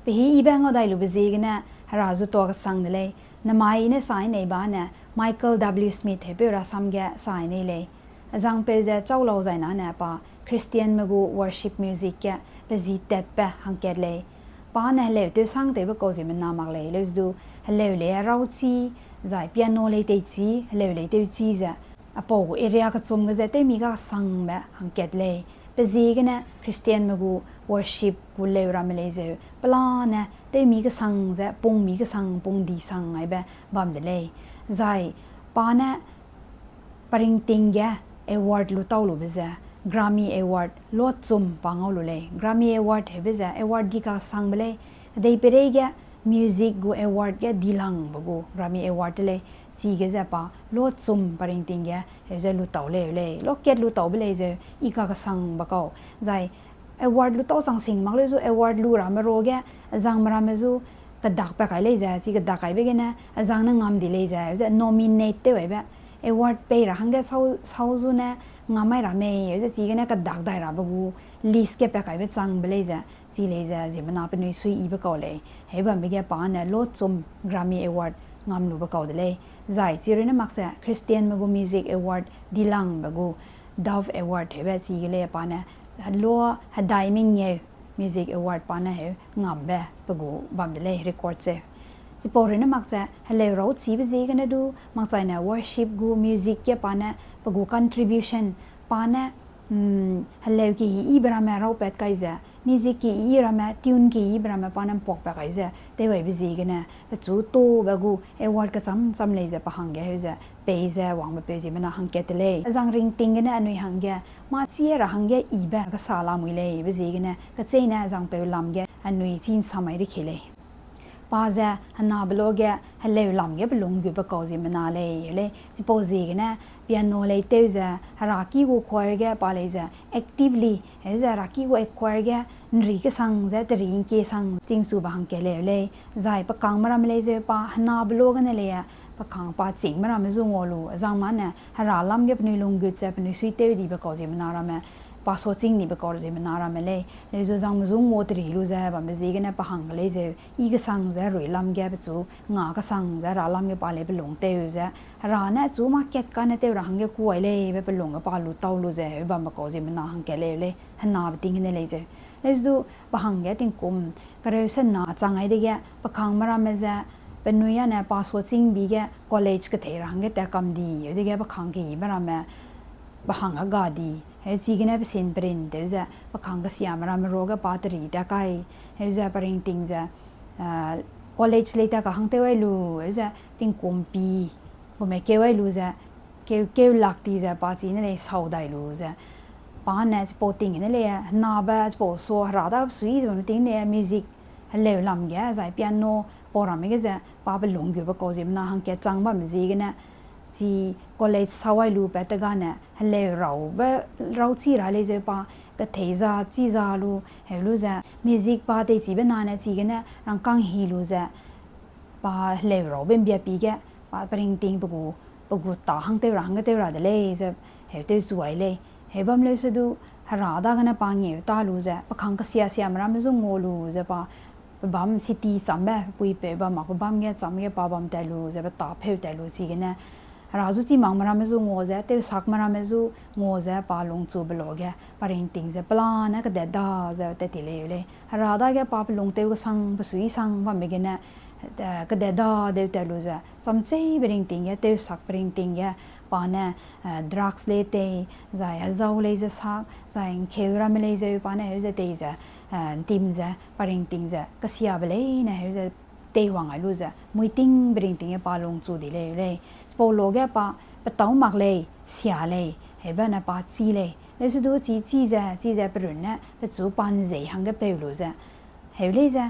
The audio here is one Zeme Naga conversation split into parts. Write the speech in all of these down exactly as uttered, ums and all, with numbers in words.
Pe hî yibe ngau dai lube ziegene Hera zu tuâ kesang de lei. Nemai ne sai nei ba ne Michael W. Smith heupeu rasam ge sai nei lei. Azangpeu ze châu lau zai nane pa Christianme gu worship music ge pe zi tatbe hangkat lei. Pa ne heleu tewsangtewbe kau ziemmena mak lei, leu zu du heleu lei rauchî, zai piano lei teichî, heleu lei tewchî ze, apau gu area kechum ge ze tewmi kasangbe hangkat lei. Pe ziegene Christianme gu worship gu leu ramme lei zeu, pelane tewmi kesang ze, pungmi kesang, pungdi sang aibe bam de lei. Zai pa ne peringting ge award lu tau lube ze, Grammy Award lochum pa ngau lu lei. Grammy Award heube ze award di kasangbe lei. Kedeipeirei ge music gu award ge dilangbe gu Grammy Award de lei. Chige ze pa lochum peringting ge heu ze lu tau lei lei. Lokat lu taube lei zeu, i kakesangbe kau. Zai award lu tau chang sing mak leu zu award lu ramme ruage, azangme ramme zu kedak pa kai lei ze, chi kedak kaibe gene azang ne ngam di lei ze, heu ze nominate tew aibe. Award pei ra hangge sau, sau zu ne ngam mai ra mei, heu ze chigene kedak dai rabe gu list ge pa kaibe changbe lei ze, chi lei ze ziemmena penui sui yibe kau lei. Heubambe ge pa ne lochum Grammy Award ngam lube kau de lei. Zai chi runne mak ze Christianme gu music award dilangbe gu Dove Award heube chige lei pa ne lo hedai mengeu music award pa ne heu ngambe pe gu bam de lei record zeu. Chipau runne mak ze heleu rauchîbe ziegene du, makchaine worship gu music ge pa ne pe gu contribution pa ne, heleu keyibe ramme raupat kai ze, music keyi ramme, tune keyibe ramme pa ne mpuak pa kai ze tew aibe ziegene, pechu tube gu award kecham cham lei ze pa hangge heu ze pei ze wangbe peu ziemmena hangkat de lei. Azang ringting gene anui hangge mâ chî ra hangge yibe kesa lamui lei be ziegene, kecheîne azangpeu lam ge anui chî nsa mai ri kei lei. Pa ze henabe luage heleu lam ge pe lung gube kau ziemmena lei, heu lei. Chipau ziegene piano lei tew ze, heraki gu choir ge pa lei ze actively, heu ze heraki gu choir ge nri kesang ze teri ngkie sang chingchube hangkat leu lei. Zai pe kangme ramme lei zeu pa henabe luagene lei, pe kang pa chîngme ramme zu ngua lu, zangmane hera lam ge penui lunggut ze penui suitew dibe kau ziemmena ramme, pa sa chîng dibe kau ziemmena ramme lei. Lei zu zangme zu ngua teri lu ze bambe ziegene pa hangge lei zeu, i kesang ze herui lam ge pechu nga kesang ze hera lam ge pa lei pe lung tew ze, hera ne chu mâ kat kane tew ra hangge kuai lei be pe lung ge pa lu tau lu ze heu bambe kau ziemmena hangkat leu lei, henabe ting gene lei zeu. Lei zu du pa hangge tingkum kereu sena chang ai dege, pe kangme ramme ze, penui â ne pa sa chîng bi ge college kethei ra hangge tat kam di, heu dege pe kang keyibe ramme, pe hang hega di, heu chigene pe sin perin tew ze, pe kang kesiame ramme ruage pa teri tat kai, heu ze pe ringting ze, college lei tat ka hang tew ai lu, heu ze tingkum pi, gume keu ai lu ze, keu, keu lak ti ze pa chine lei sau dai lu ze, pa ne chipau ting gene lei, henabe chipau sa hera da sui ze bam ting ne music, heleu lam ge, zai piano, pau ramme ge ze, pa pe lung gube kau ziemmena hangkat chang bambe ziegene, chi college sau ai lu pat te gane, heleu raube, rauchi ra lei zeu pa, kethei za, chi za lu, heu lu ze, music pa teichibe nane chigene rangkâng hi lu ze, pa heleu raube mbia pi ge, pa pe ringting pe gu, pe gu ta hang tew ra hangge tew ra de lei ze, heu tew chu ai lei. Heu bam leu se du, hera dagene pa ngeu ta lu ze, pe kang kesia siame ramme zu ngua lu ze pa, pe bam city chambe, puipeu bam mak pe bam ge, cham ge pa bam tat lu ze, pe ta pheu tat lu chigene, hera zu chî makme ramme zu ngua ze, tewsakme ramme zu ngua ze, pa lungchube luage, pa ringting ze, pelane kedat da ze tat ti lei lei. Hera dage pa pe lung tew kesang, pe sui sang bambe gene, kedat da deu tat lu ze, chamcheibe ringting ge, tewsakbe ringting ge, pa ne, drugs lei tei, zai hezau lei ze sak, zai ngkeu ramme lei zeu pa ne heu ze tei ze, ntim ze, pa ringting ze, kesiabe leine heu ze teiwang ai lu ze, muitingbe ringting ge pa lungchu di lei lei. Chipau luage pa, petâu mak lei, sia lei, heube ne pa chî lei. Leu se du chi, chi ze, chi ze pe runne, pechu pa nzei hangge peu lu ze. Heu lei ze,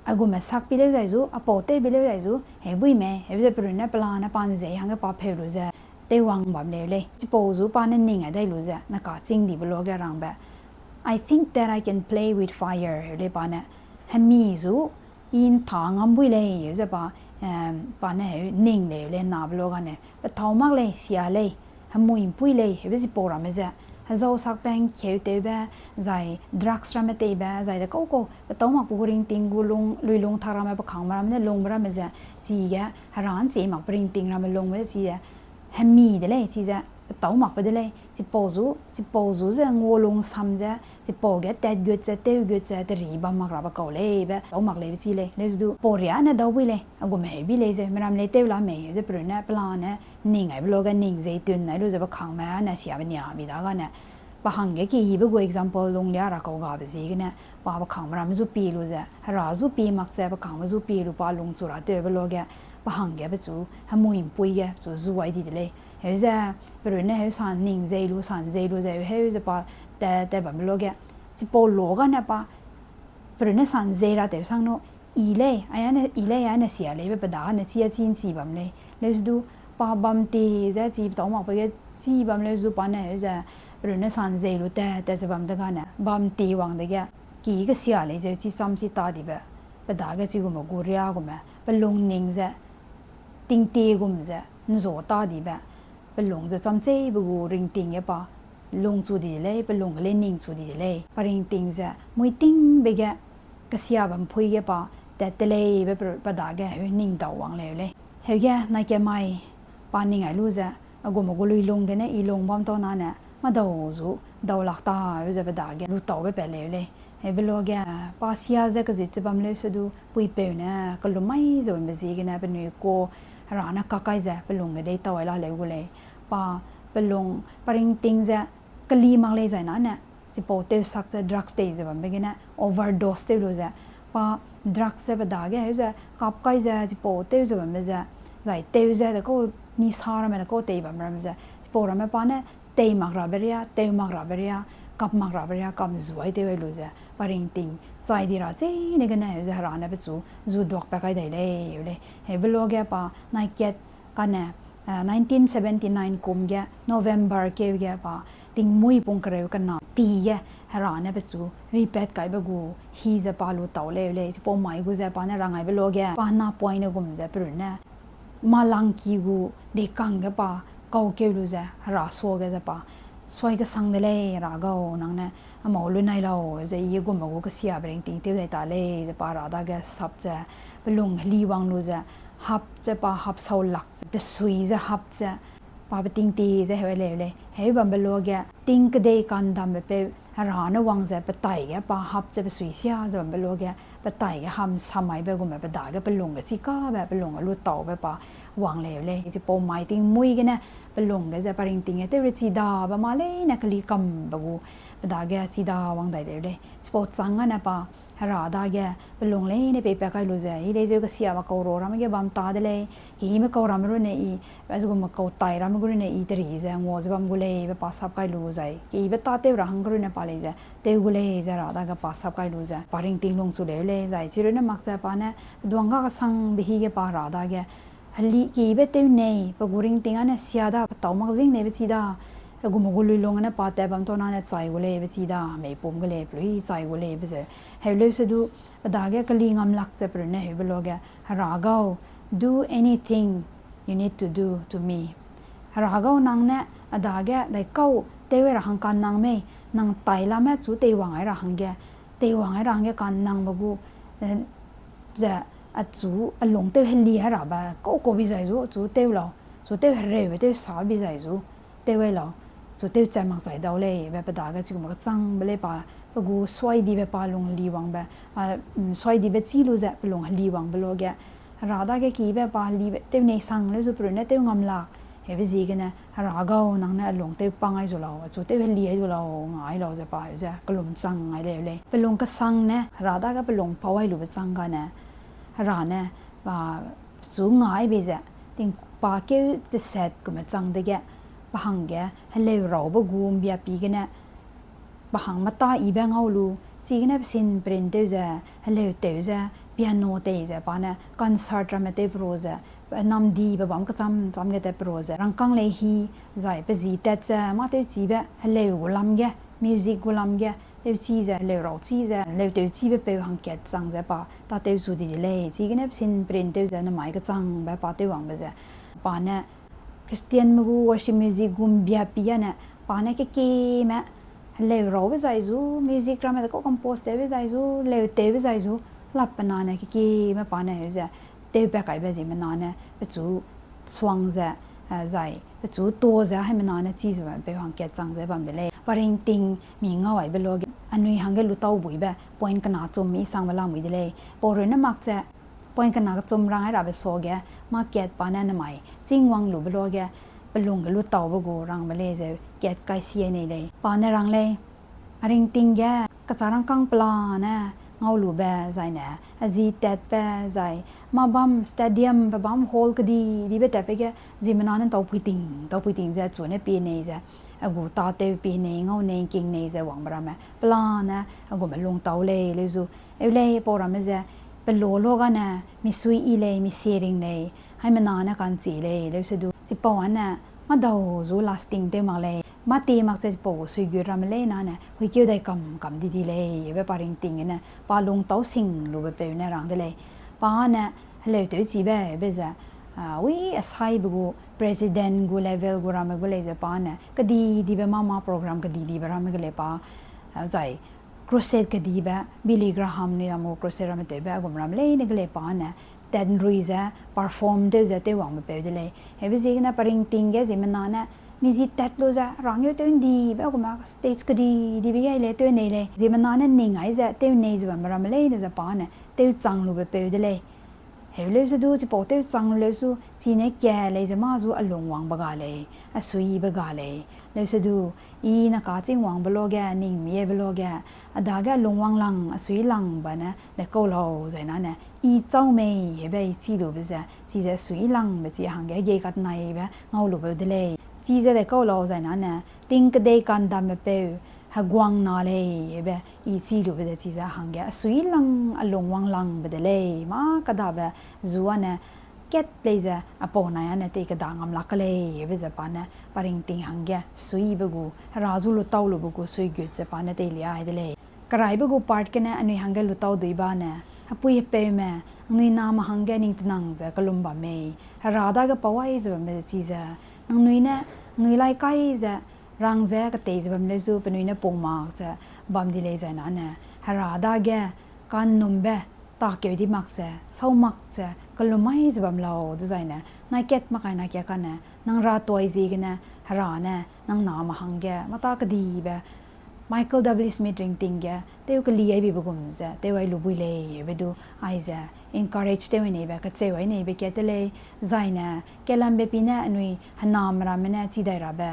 a gume sak pi leu zai zu, apau tewbe leu zai zu, heu bui mei, heu ze pe runne pelane pa nzei hangge pa pheu lu ze, teiwang bam leu lei. Chipau zu pa ne ning ai dai lu ze, neka chîng dibe luage rangbe, I think that I can play with fire, heu lei pa ne. Hemi zu, i ntha ngam bui lei, heu ze pa, pa ne heu ning leu lei, nabe luagane. Petâu mak lei, sia lei, hemui mpui lei, heube chipau ramme ze, Hezau sakbe, ngkeu tewbe, zai drugs ramme teibe, zai de kau kau, petâu makbe gu ringting gu lung, luilung tak ramme, pe kangme ramme ne lungbe ramme ze, chige, hera nchie makbe ringting ramme lungbe chige, hemi de lei, chize, petâu makbe de lei, chipau zu, chipau zu ze ngua lungsam ze, chipau ge tat gut ze, tew gut ze, teri bam mak rabe kau lei be, tâu mak lei be chi lei, leu du, pau ria ne dau bui lei, a gume heu bi lei ze, meram lei tew la mei, ze perunne, pelane, ning aibe luage ning zei tun ai lu ze pe kangme ne siabe nia bi dagane. Pa hangge keyibe gu example lunglia ra kau gabe ziegene, pa pe kangme ramme zu pie lu ze, hera zu pie mak ze, pe kangme zu pie lu pa lungchu ra tewbe luage, pa hangge pechu, hemui mpui ge, pechu zu ai di de lei. Heu ze, perunne heu sa ning zei lu, san zei lu ze, heu ze pa, te, te bambe luage, chipau lu gane pa, perunne san zei ra tew sang nu, i lei, ai ane, i lei, ai ne sia lei, be pe dagane chi a chi nchi bam lei. Leu zu du, pa bam ti ze chi petâu makbe ge chi bam leu zu pa ne, heu ze, perunne san zei lu te, te ze bam degane, bam ti wang dege, ki kesia lei zeu chi cham chi ta dibe, pe dage chigume gu ria gume, pe lungning ze, tingtie gum ze, nzua ta dibe, pe lung ze chamcheibe gu ringting ge pa, lungchu di de lei, pe lungge lei ningchu di de lei. Pa ringting ze, mui tingbe ge, kesiabe mpui ge pa, tat te lei be pe, pe dage heu ning dau wang leu lei. Heuge, nai ke mai, pa ning ai lu ze, a gume gu luilung gene i lung bam tau nane, madau zu, dau lak ta, heu ze pe dage, lu taube pat leu lei. Heube luage, pa sia ze kezit ze bam leu se du, puipeu ne, kelum mai ze bambe ziegene, penui kau, hera ne kak kai ze, pe lungge dei tau ai la leu gu lei. Pa, pe lung, pa ringting ze, keli mak lei zai nane, chipau tewsak ze drugs tei ze bambe gene, overdose tew lu ze, pa drugs ze pe dage, heu ze, kap kai ze, chipau tew ze bambe ze, zai tew ze, de kau nisa ramme, de kau tei bam ramme ze, chipau ramme pa ne, tei mak rabe ria, tew mak rabe ria, kap mak rabe ria, kam zu ai tew ai lu ze, pa ringting, chai di ra cheîne gene, heu ze hera ne pechu, zu duak pa kai dai lei, heu lei. Heube luage pa, nai kat, kane, nineteen seventy nine kum ge, November keu ge pa, tingmuî pung kereu kena, pi ge, hera ne pechu, ripat kaibe gu, hi ze pa lu tau leu lei, chipau mai gu ze pa ne rang aibe luage, pa napoine gum ze perunne, malangki gu, deikang ge pa, kau keu lu ze, hera suage ze pa, suai kesang de lei, hera gau, nang ne, amau lu nai lau, ze i gume gu kesiabe ringting tew dai ta lei, ze pa hera dage sap ze, pe lung heli wang lu ze, hap ze pa, hap sau lak ze, pe sui ze hap ze, pa pe tingtie ze heu leu lei, heu bambe luage, ting kedei kandambe peu, hera ne wang ze, pe tai ge pa hap ze, pe sui sia ze bambe luage, pe tai ge ham samaibe gume pe dage pe lungge chikabe, pe lungge lu taube pa wang leu lei. Chipau mai tingmuî gene, pe lungge ze pa ringting ge tew re chidabe ma leine keli kambe gu, pe dage chida wang dai leu lei. Chipau chang gane pa, hera dage, pe lung leine peipat kai lu ze, i lei zeu kesiabe kau ro ramme ge bam ta de lei, kehime kau ramme runne i, azugume kau tai ramme gu runne i teri ze, ngua ze bam gu lei, be pa sap kai lu zai, keyibe tâtew ra hangge runne pa lei ze, tew gu lei ze hera dage pa sap kai lu ze, pa ringting lungchu leu lei, zai chi runne mak ze pa ne, duang ga kesangbe hi ge pa hera dage, heli keyibe tew nei, pe gu ringting ane sia da, petâu mak zing neibe chi da, pe gume gu luilung ane pa tat bam tau nane chai gu leibe chi da, meipum ge lei, pelui chai gu leibe ze, heu leu se du, pe dage keli ngam lak ze perunne heube luage, hera gau, do anything you need to do to me. Hera gau nang ne, a dage, dai kau, tew ai ra hang kannang mei, nang tai lame chu teiwang ai ra hangge, teiwang ai ra hangge kannangbe gu, eh, ze, achu, a lung tew heli ai rabe, kau kau bi zai zu, chu tew lau, chu tew hereube tew sa bi zai zu, tew ai lau, chu tew chat mak zai dau lei, be pe dage chigume kechangbe lei pa, pe gu suai dibe pa lung heli wangbe, a, suai dibe chî lu ze pe lung heli wangbe luage, hera dage keyibe pa helibe tew nei sang leu zu perunne tew ngam lak, heube ziegene, hera gau nang ne a lung tew pang ai zu lau, achu tew heli ai zu lau, ngai lau ze pa heu ze, kelum chang ai leu lei. Pe lung kesang ne, hera dage pe lung pau ai lube chang gane, hera ne, pa, pechu ngai bei ze, tingpa keu teset gume chang dege, pa hangge, heleu raube gu mbia pi gene, pa hang meta ibe ngau lu, chigene pesin print tew ze, heleu tew ze, piano tei ze, pa ne concert ramme tew peru ze, namdibe bam kecham cham ge tat peru ze, rangkâng lei hi, zai pe zi tat ze, mâ tewchibe, heleu gu lam ge, music gu lam ge, tewchi ze, heleu rauchi ze, heleu tewchibe peu hangkat chang ze pa, tâtew zu di de lei, chigene pesin print tew ze, namai kechangbe pa tew wangbe ze, pa ne, Christianme gu worship music gu mbia pi ane, Pa ne kekime, heleu raube zai zu, music ramme de kau compose tewbe zai zu, leu tewbe zai zu, lap pe na ne kekime pa ne heu ze, tewpat kaibe ziemmena ne, pechu suang ze, eh, zai, pechu to ze, haimena ne chi ze bam peu hangkat chang ze bam de lei. Pa ringting mi ngau aibe loge, anui hangge lutau buibe, point kena chum mi sangbe lamui de lei. Pau runne mak ze, point kena kechum rang ai rabe suage, mâ kat pa ne nemai, chîng wang lube loge, pe lungge lutaube gu rangbe lei zeu, kat kai si ai nei lei. Pa ne rang lei, a ringting ge, kachâ rangkâng pela ne, ngau lube, zai ne, a zi tatbe, zai, mâ bam stadium, pe bam hall kedi, dibe tatbe ge, ziemmena ne taupuiting, taupuiting ze, chu ne pie nei ze, a gu tâtew pie nei, ngau nei, king nei ze, wangbe ramme, pela ne, a gume lungtau lei, leu zu, eu lei, pau ramme ze, pe lo lo gane, misui yi lei, mi sharing lei, haimena ne ka'nchi lei, leusedu, chipau ane, mâdau zu lasting tew mak lei, mâ tie mak ze chipau gu suigut ramme lei nane, huikeu dai kam kam di di lei, ebe pa ringting gene, pa lungtau sing lube peu ne rang de lei. Pa ne, heleu tewchibe, ebe ze, a, wi asaibe gu, president gu level gu ramme gu lei ze pa ne, kedi dibe mâ mâ program kedi dibe ramme ge lei pa, a, zai, crusade kedibe, Billy Graham ni ram gu crusade ramme tewbe, a gum ramme leine ge lei pa ne, tat nrui ze, perform tew ze, tew wangbe peu de lei. Hebe ziegene pa ringting ge ziemmena ne, mi zi tat lu ze, rangeu tew ndibe, a gume stage kedi dibe ge lei, tew nei lei. Ziemmena ne ning ai ze, tew nei ze bambe ramme leine ze pa ne, tew chang lube peu de lei. Heu leusedu, chipau tew chang lu leusu, chine ka lei ze mâ zu a lungwangbe ga lei, a suibe ga lei. Leusedu, i ne kachîng wangbe loge, ning miebe loge, a dage a lungwang lang, a sui langbe ne, de kau lau zai nane, i chau mei, hebe i chi lube ze, chize sui langbe chi hangge, hegei katnaibe ngau lube de lei. Chize de kau lau zai nane, ting kedei kandambe peu, heguang na lei, hebe, i chi lube ze chize hangge, a sui lang, a lungwang langbe de lei, mâ kadabe, zu ane, kat lei ze, a pau nai ane tei keda ngam lak ke lei, hebe ze pa ne, pa ringting hangge, suibe gu, hera zu lutau lube gu, suigut ze pa ne teilia ai de lei. Keraibe gu part gene anui hangge lutau dui ba ne, hepui hepeume, nangnui name hangge ning tenang ze kelum bam mei, hera dage pau ai ze bambe chize, nangnui ne, nangnui lai kai ze, rang ze ketei ze bam leu zu penui ne pung mak ze bam di lei zai nane, hera dage kannumbe takeu di mak ze, sau mak ze, kelum ai ze bam lau dezaine, nai kat mak ai nai kat kane, nang ra tuai ziegene, hera ne, nang name hangge, mata kedibe, Michael W Smith ringting ge, tew keli ai bibe gum ze, tew ai lu bui lei, hebe du, aize, encourage tew ai neibe, kacheu ai neibe kat te lei, zaine, kelambe pi ne, anui, hename ramme ne, chi dai rabe,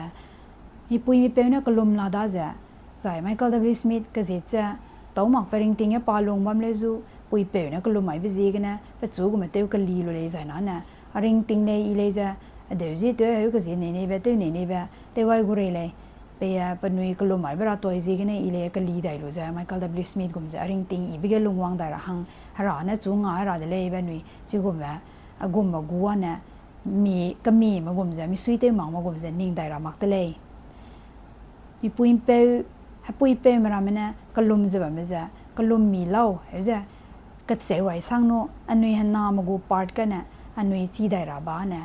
mipui mipeu ne kelum la daze, zai Michael W Smith kezit ze, tau mak pe ringting ge pa lung bam leu zu, puipeu ne kelum aibe ziegene, pechu gume tew keli lu lei zai nane, a ringting lei i lei ze, adeu zie tew heu kezit nei neibe, tew nei neibe, tew ai gu rei lei, pei, penui kelum aibe ra tuai ziegene i lei keli dai lu ze, Michael W Smith gum ze, a ringting ibe ge lungwang dai ra hang, hera ne chu nga ra de leibe nui, chigume, a gume gu ane, mi, kemime gum ze, misui tew makme gum ze, ning dai ra mak de lei. Mipuipeu, hepuipeume ramme ne, kelum ze bamme ze, kelum mi lau, heu ze, kacheu ai sang nu, anui hename gu part kane, anui chi dai ra ba ne,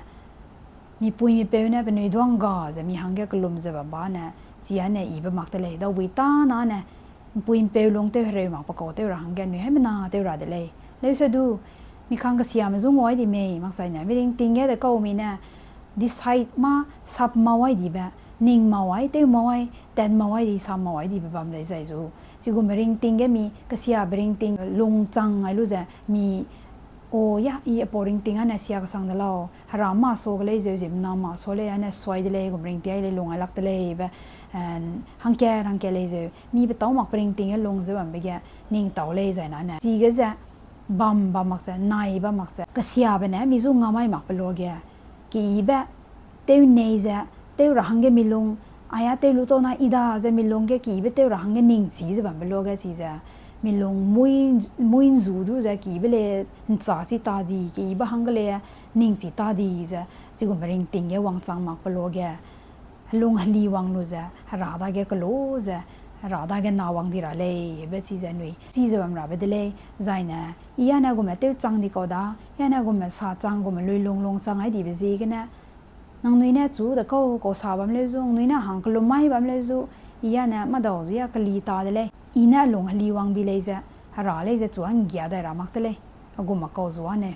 mipui mipeu ne, penui duang ga ze, mi hangge kelum ze bam ba ne, chi ane ibe mak de lei, daubui tana ne, mpuimpeu lung tew hereu mak pe kau tew ra hangge, anui haimena tew ra de lei. Leusedu, mi kang kesiame zu ngau ai di mei, makchaine, mi ringting ge de kau mi ne, decide mâ sap mau ai dibe, ning mau ai, tew mau ai, tat mau ai di, sap mau ai dibe bam lei zai zu. Chigume ringting ge mi, kesiabe ringting, lungchang ai lu ze, mi, o ya, i apau ringting ane sia kesang de lau, hera ma sa ke lei zeu, ziemmena ma sa lei, ane suai de lei, gum ringting ai lei, lung ai lak de leibe, hangkat, hangkat lei zeu, mi petau mak pe ringting ge lung ze bambe ge, ning tau lei zai nane. Chige ze, bam, bam mak ze, nai bam mak ze, kesiabe ne, mi zu ngamai mak pe lo ge, keyibe, tew nei ze, tew ra hangge mi lung, aia tew lu tau na i da ze mi lung ge keyibe tew ra hangge ningchi ze bambe lo ge chi ze, mi lung mui, mui nzu du ze keyibe le ncha chi ta di, keyibe hangge le ningchi ta di ze, chigume ringting ge wangchang mak pe lo ge, helung heli wang lu ze, hera dage kelu ze, hera dage na wang di ra lei, be chi ze nui, chi ze bam rabe de lei, zaine, i ane gume tew chang di kau da, i ane gume sa chang gume lui lung lung chang ai dibe ziegene, Nangnui ne chu dekau kau sa bam leu zu, nangnui ne hang kelum mai bam leu zu, I a ne mâdau zu ya keli ta de lei. I ne lung heli wang bi lei ze, hera lei ze chu a nggia dai ra mak de lei. A gume kau zu a ne.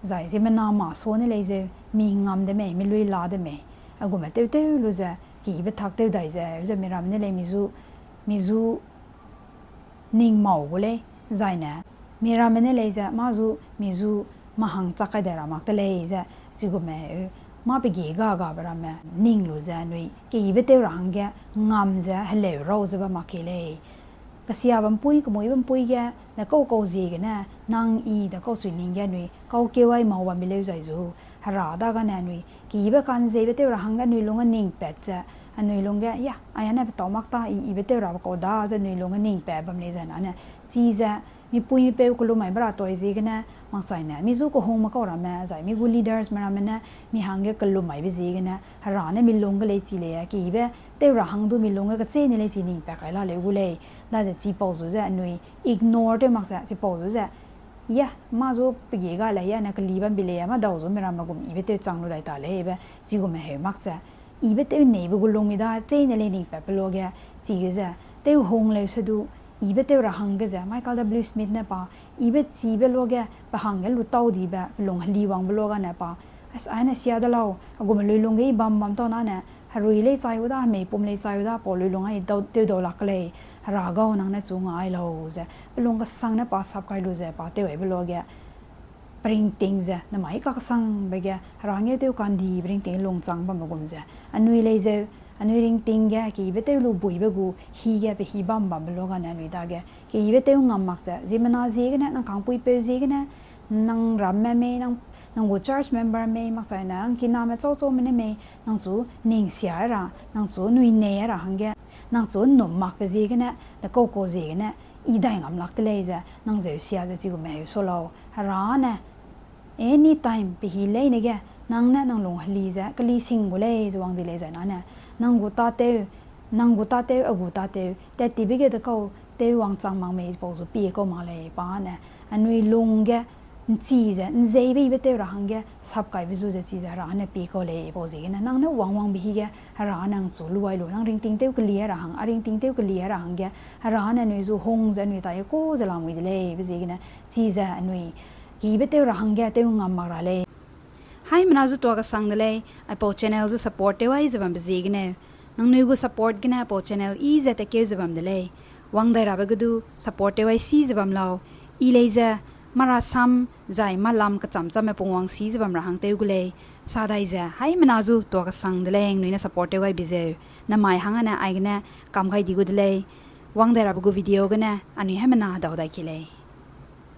Zai ziemmena ma sa ne lei zeu, mi ngam de mei, mi lui la de mei. A gume tew tew lu ze, keyibe tak tew dai zeu ze mi ramme ne lei mi zu, mi zu ning mau gu lei, zai ne. Mi ramme ne lei ze, mâ zu, mi zu, mâ hang chak kai dai ra mak de lei ze, chigume, mâ pe gie ga gabe ramme, ning lu ze, anui, keyibe tew ra hangge, ngam ze, heleu rau ze bam mak kei lei. Kesiabe mpui, kemuibe mpui ge, dekau kau ziegene, nang I dekau chui ning ge anui, kau keu ai mau bam bi leu zai zu, hera dagene anui, keyibe kanzeibe tew ra hangge anui lungge ning pat ze, anui lungge, ya, aia ne petau mak ta I, ibe tew rabe kau da ze anui lungge ning pat bam lei zai na ne, chize, mipui mipeu kelum maibe ra toi ziegene, makchai ne, mi zu kehungme kau ramme, zai mi gu leadersme ramme ne, mi hangge kelum maibe ziegene, hera ne mi lungge lei chi lei, keyibe tew ra hang du mi lungge kechene lei chi ning pat kai la leu gu lei, daze chipau zu ze anui, ignore tew mak ze, chipau zu ze, ya, mâ zu pe gie ga lei, ya ne keli bam bi lei, mâdau zu mi ramme gum ibe tew chang lu dai ta leibe, chigume heu mak ze, ibe tew neibe gu lung mi da, chene lei ning pat pe luage, chige ze, tew hung leu se du, ibe tew ra hangge ze, Michael W Smith ne pa, ibe chibe luage, pe hangge lu tau dibe, pe lung heli wangbe luage ne pa, as aine sia de lau, a gume lui lungge I bam bam tau na ne, herui lei chai u da, hemei pum lei chai u da, pau lui lung ai dau, tew dau lak lei, hera gau nang ne chu nga ai lau ze, pe lung kesang ne pa sap kai lu ze, pa tew aibe luage, pe ringting ze, namai kakesangbe ge, hera ngeu tew kandi, pe ringting lungchang bamme gum ze, anui lei zeu, anui ringting ge, keyibe tew lu buibe gu, hi ge, pe hi bam bambe luage ne anui dage, keyibe tew ngam mak ze, ziemmena ziegene, nang kangpuipeu ziegene, nang ramme mei, nang, nang gu church member mei, makchai ne, nang kiname chau chaume ne mei, nang chu ning sia ra, nang chu nui nei ra hangge, nang chu nnum makbe ziegene, dekau kau ziegene, I dai ngam lak de lei ze, nang zeu sia ze chigume heu sa lau, hera ne, anytime pe hi leine ge, nang ne nang lung heli ze, keli sing gu lei ze wang di lei zai na ne, nang gu tâtew, nang gu tâtew, a gu tâtew, tat tibe ge dekau, tew wangchang mak mei pau zu pie kau mak lei pa ne, anui lungge, nchi ze, nzeibe ibe tew ra hangge, sap kaibe zu ze chize hera ne pie kau lei pau ziegene, nang ne wang wangbe hi ge, hera nang chu luai lu, nang ringting tew keli ra hang, a ringting tew keli ra hangge, hera ne anui zu hung ze anui tai ku ze lamui de lei, be ziegene, chize anui, keyibe tew ra hangge, tew ngam mak ra lei. Haimena zu tuakesang de lei, aipau channel zu support tew ai ze bambe ziegene. Nangnui gu support gene aipau channel i ze tekeu ze bam de lei. Wang dai rabe ge du support tew ai si ze bam lau. I lei ze, mâ rasam, zai mâ lam kecham chamme pungwang si ze bam ra hang tew gu lei. Sa dai ze, haimena zu tuakesang de lei, nangnui ne support tew ai bi zeu. Namai hang ane aigene kam gai di gu de lei. Wang dai rabe gu video gene, anui haimena hedau dai ki lei.